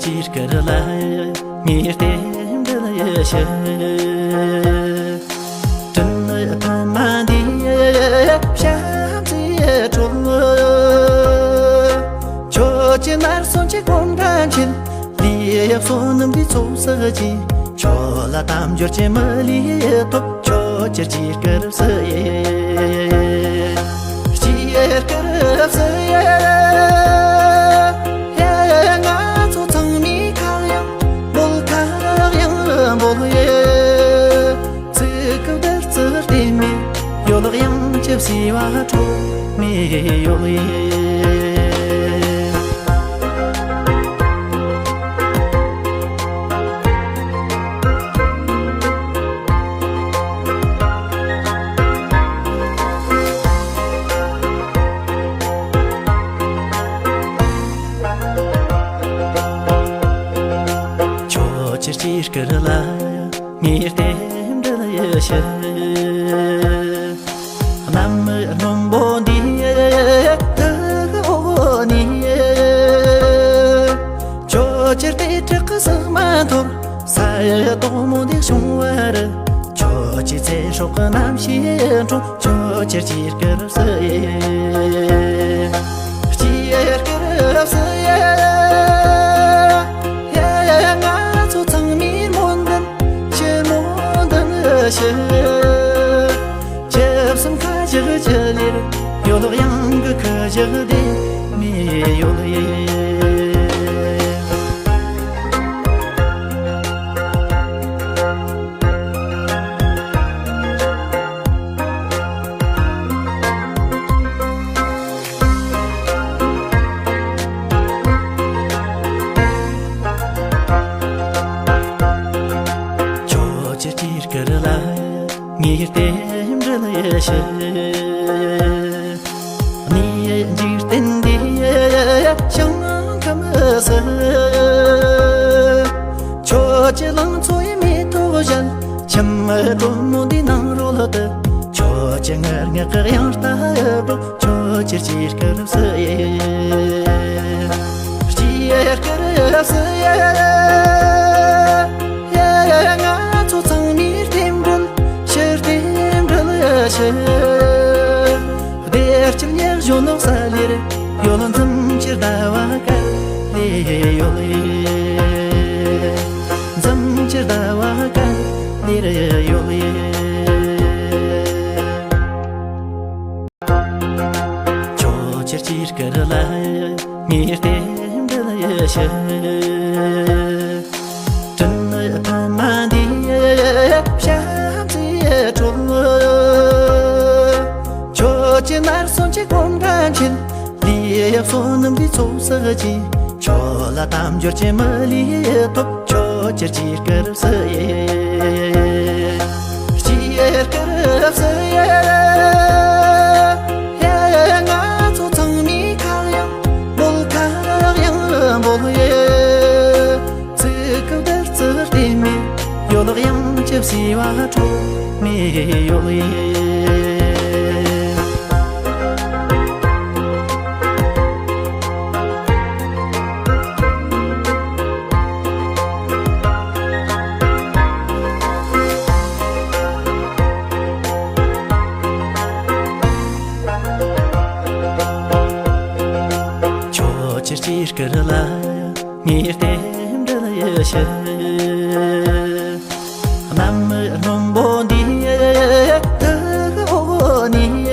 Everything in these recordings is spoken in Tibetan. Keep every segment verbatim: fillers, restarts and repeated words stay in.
ཅིར་ཀར་ལ་ངས་རྟེན་འབྲེལ་ཞུ། དྲིན་ཕ་མ་འདིའི་བྱམས་བརྩེའི་ཁྲོད། ཁྱོད་ཀྱི་ནར་སོན་གྱི་སྐོམ་དྲ་ཆེན། ལུས་བསོད་ནམས་འདིས་ཚོགས་བསགས་ཀྱིས། ཁྱོད་ལ་དལ་འབྱོར་གྱི་མི་ལུས་ཐོབ། ཁྱོད་ཀྱི་ཅིར་ཀར་སུ་ཡིན། ཅིར་ཀར་སུ་ཡིན། ང་ཚོ་ཚང་མའི་ཁ་གཡང་འབོལ། ཁ་གཡང་འབོལ་ཡེ། ཚིག་གི་བདུད་རྩི་ལྟེམ་མེ། ཡོ་ལག་གཡང་ཆུ་བསིལ་བ་འཕྲོ་མེ་ཡོ་ཡེ། ཁྱོད་ཀྱི་ཅིར་ཀར་ལ་ངས་རྟེན་འབྲེལ་ཞུ། གནམ་སྔོན་པོ་འདིའི་ཐིག་འོག་ནས། ཁྱོད་ཀྱི་རྟེན་བྲག་གི་ཟེགས་མ་འཐོར། ས་ཡི་དོག་མོ་འདི་བྱུང་བར། ཁྱོད་ཀྱི་ཚེ་སྲོག་གི་རྣམ་ཤེས་འཁྲུངས། ཁྱོད་ཀྱི་ཅིར་ཀར་སུ་ཡིན། ཅིར་ཀར་སུ་ཡིན། ང་ཚོ་ཚང་མའི་སྨོན་འདུན་ཕྱིར་སྨོན་འདུན་ཞུ། ཇི་བསམ་ཁ་བཞག་ཅི་ལེར། ཡོ་ལག་གཡང་གི་ཁ་བཞག་དེ་མེ་ཡོ་ཡེ། ཁྱོད་ཀྱི་ཅིར་ཀར་ལ་ངས་རྟེན་འབྲེལ་ཞུ། གནས་འཇིག་རྟེན་འདིའི་ཞིང་ཁམས་སུ། ཁྱོད་ཀྱི་ལང་ཚོའི་མེ་ཏོག་བཞད། ཁྱིམ་དྲོན་མོ་འདི་ནང་རོལ་དུ། ཁྱོད་ཀྱི་ངར་སྔགས་ཀྱི་དབྱངས་རྟ་སྒྲོག། ཁྱོད་ཀྱི་ཅིར་ཀར་སུ་ཡིན། ཅིར་ཀར་སུ་ཡིན། ང་ཚོ་ཚང་མའི་རྟེན་འབྲེལ་ཕྱིར་རྟེན་འབྲེལ་ཞུ། བདེ་སྐྱིད་ཉག་གཞོན་ནུ་ས་ལེར་ཡོད། འཛུམ་གྱི་ཟླ་བ་དཀར་ལེ་ཡོད། འཛུམ་གྱི་ཟླ་བ་དཀར་ལེར་ཡོད། ཁྱོད་ཀྱི་ཅིར་ཀར་ལ་ངས་རྟེན་འབྲེལ་ཞུ། དྲིན་ཕ་མ་འདིའི་བྱམས་བརྩེའི་ཁྲོད། ཁྱོད་ཀྱི་ནར་སོན་གྱི་སྐོམ་དྲ་ཆེན། ལུས་བསོད་ནམས་འདིས་ཚོགས་བསགས་ཀྱིས། ཁྱོད་ལ་དལ་འབྱོར་གྱི་མི་ལུས་ཐོབ། ཁྱོད་ཀྱི་ཅིར་ཀར་སུ་ཡིན། ཅིར་ཀར་སུ་ཡིན། ང་ཚོ་ཚང་མའི་ཁ་གཡང་འབོལ། ཁ་གཡང་འབོལ་ཡེ། ཚིག་གི་བདུད་རྩི་ལྟེམ་མེ། ཡོ་ལག་གཡང་ཆུ་བསིལ་བ་འཕྲོ་མེ་ཡོ་ཡེ། ཁྱོད་ཀྱི་ཅིར་ཀར་ལ་ངས་རྟེན་འབྲེལ་ཞུ། གནམ་སྔོན་པོ་འདིའི་ཐིག་འོག་ནས།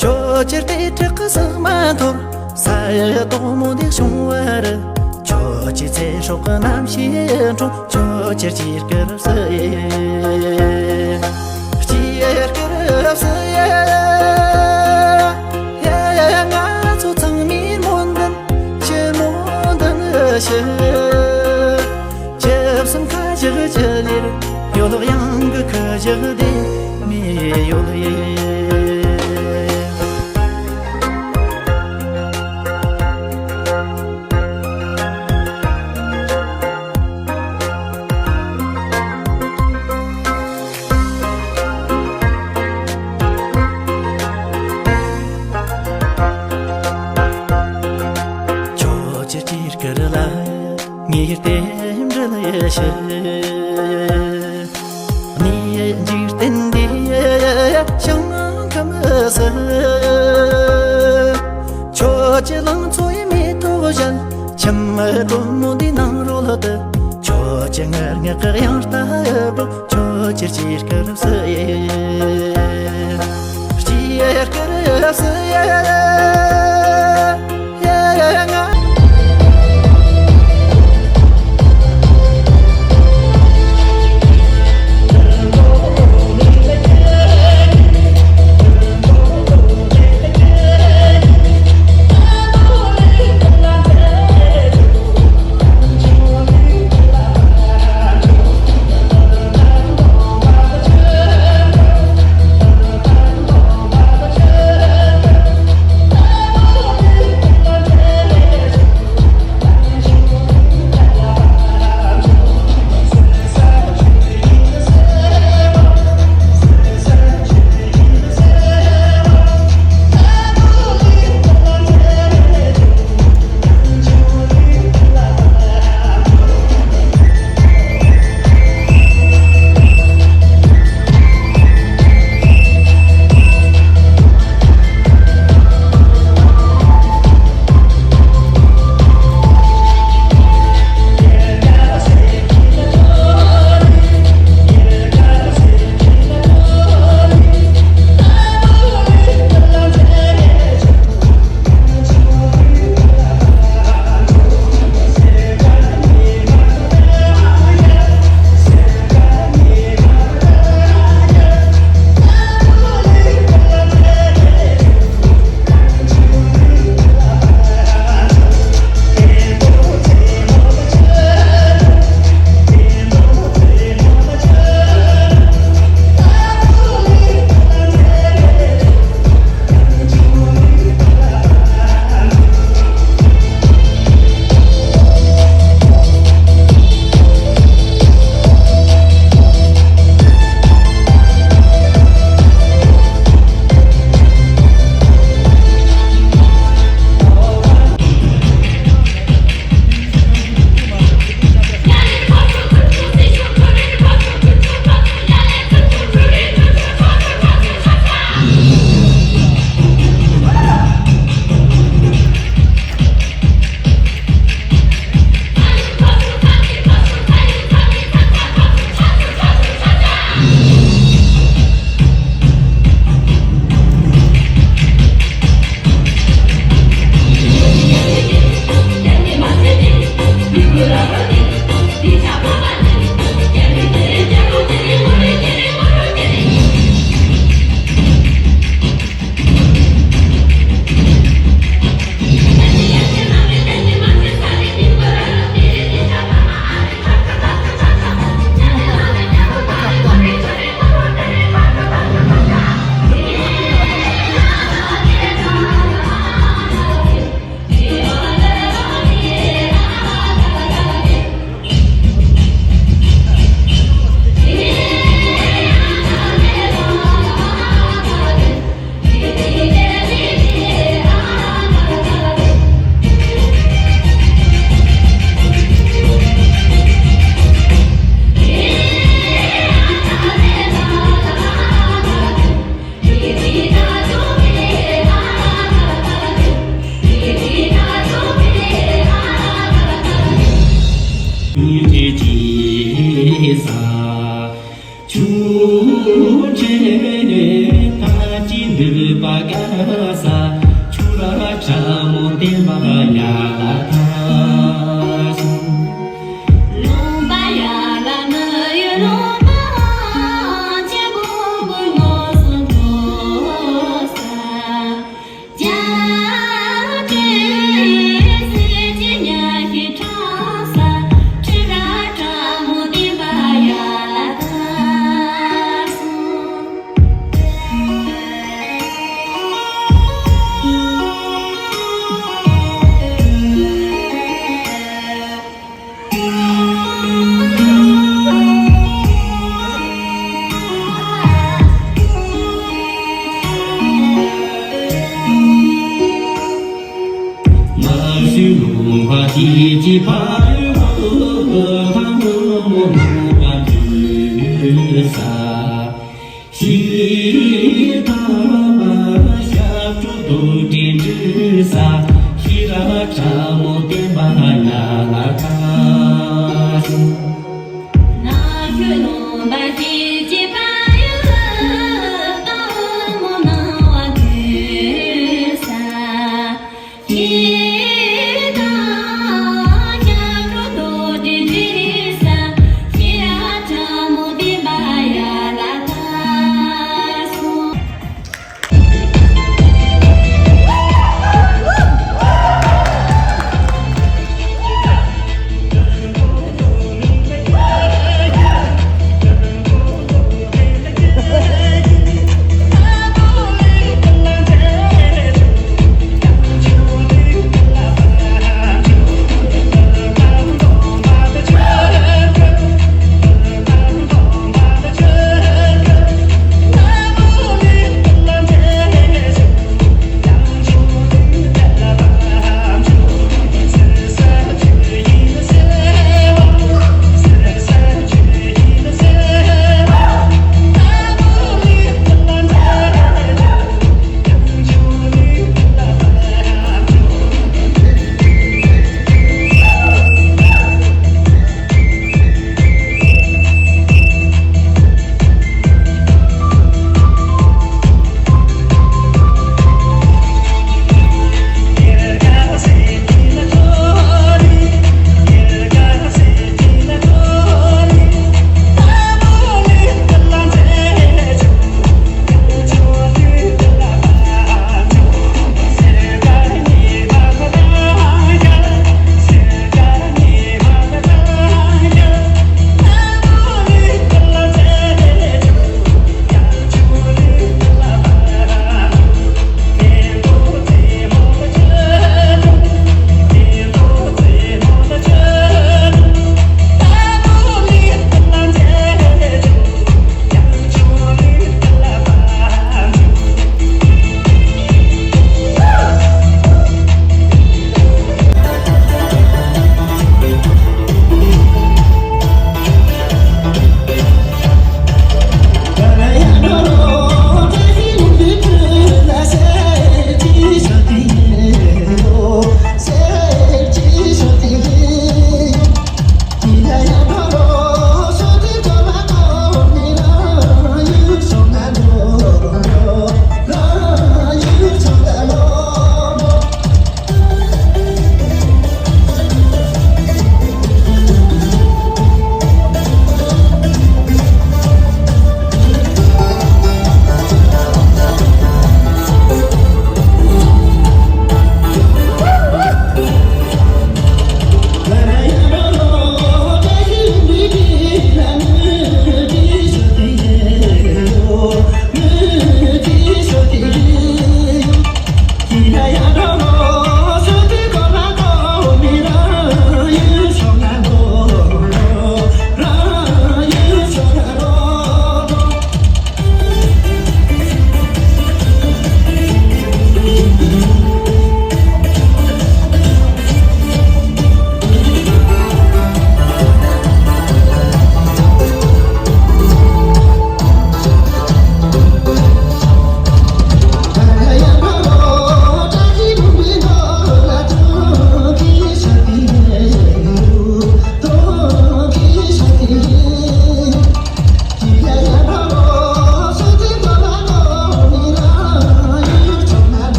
ཁྱོད་ཀྱི་རྟེན་བྲག་གི་ཟེགས་མ་འཐོར། ས་ཡི་དོག་མོ་འདི་བྱུང་བར། ཁྱོད་ཀྱི་ཚེ་སྲོག་གི་རྣམ་ཤེས་འཁྲུངས། ཁྱོད་ཀྱི་ཅིར་ཀར་སུ་ཡིན། ཅིར་ཀར་སུ་ཡིན། ང་ཚོ་ཚང་མའི་སྨོན་འདུན་ཕྱིར་སྨོན་འདུན་ཞུ། ཇི་བསམ་ཁ་བཞག་ཅི་ལེར། ཡོ་ལག་གཡང་གི་ཁ་བཞག་དེ་མེ་ཡོ་ཡེ། ཁྱོད་ཀྱི་ཅིར་ཀར་ དེ་འདྲ་ལས་ཤི། གནས་འཇིག་རྟེན་འདིའི་ཞིང་ཁམས་སུ། ཁྱོད་ཀྱི་ལང་ཚོའི་མེ་ཏོག་བཞད། ཁྱིམ་དྲོན་མོ་འདི་ནང་རོལ་དུ། ཁྱོད་ཀྱི་ངར་ངག་གི་དབྱངས་རྟ་བུ། ཁྱོད་ཀྱི་སྐྱེས་སྐར་སུ་ཡི། སྐྱེས་སྐར་སུ་ཡི།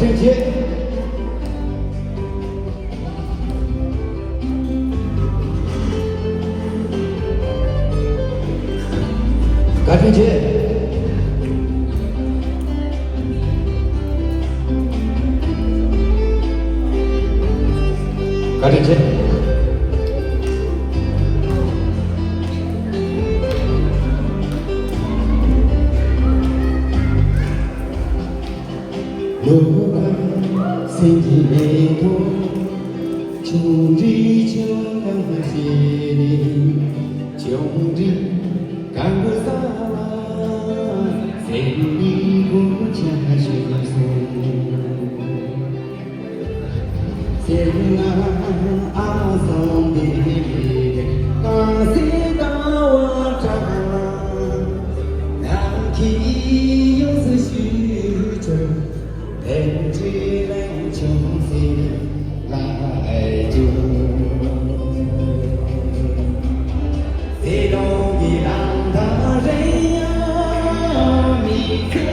ཐུགས་རྗེ་ཆེ། བཀའ་དྲིན་ཆེ། བཀའ་དྲིན་ཆེ། ལོ་ཀ་སེང་གེ་མེ་ཏོག་ཆུང་འདྲིས་ཆུང་ངུ་ཞིག་ནི། ཆུང་འདྲིས་གང་གི་ས་ལ་སེང་གེ་གོ་ཆ་ཞིག་སོང་། སེར་སྣ་ཨ་སང་དེ་རེད། རྐང་སེ་ལྟ་བ་དྲག་ལ་ནམ་མཁའི་ཡོངས་སུ་ཞུ་ཆོག་ལན་ཅུ་ལན་ཆུང་སེ་ལ་ཨེ་ཅུ། སེ་ལོང་གི་ལང་ཐང་རེ་ཡ་མི་ཚེ་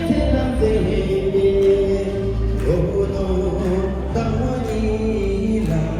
ཚེ་དང་ཚེ་འདི་ལོ་ནོ་ལྟ་བ་ཉིད་ལ།